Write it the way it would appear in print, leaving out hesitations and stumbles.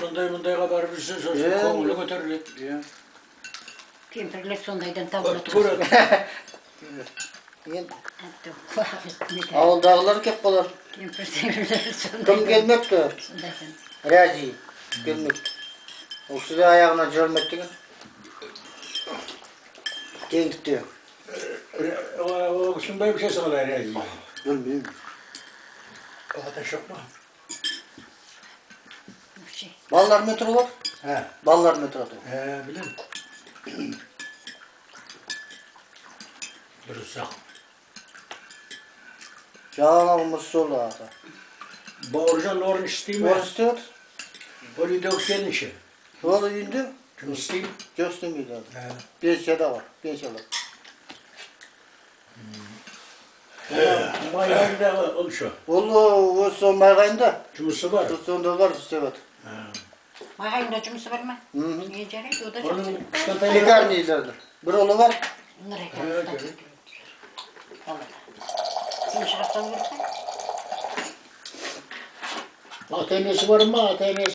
Сондай-мұндайға барып жүрсе, сосын көңілі көтеріледі. Иә. Кемпірлер сондайдан табылады. Көреді. Енді ауылдағылар кеп қалар. Кемпірлер Кім сондайдан. келмепті? Сондайдан. Рәзи келмепті. Ол кісі де аяғына жүре алмайды деген. Теңдікте. Ол кісінің бәйбішесі қалай, Рәзи? Білмеймін. Ата жоқ па? Вообще. Балаларымен тұрып алады. Ә, Балаларымен тұрады ол. ә, білем. Дұрыс-ақ. Жаңағымыз сол ата. Бауыржан орын істей ме? Орын істеп жатыр. Ол үйдегі келінші. Ол үйінде Жұмыс істейді. Жұмыс істемейді ата. Ә. Пенсияда бар, пенсияда. Майғайындағы ол ше. Ол осы Майғайында. Жұмысы бар. Сонда бар, істеп жатыр. Майғайында жұмысы бар ма? Мхм. Не, жарайды, о да Оның жақсы. кішкентай Пекарнийлерде. Бір ұлы бар. Нұрекең ұстап қалады. Сен шығарып салу керек пе? Ата енесі бар ма? Ата енесі.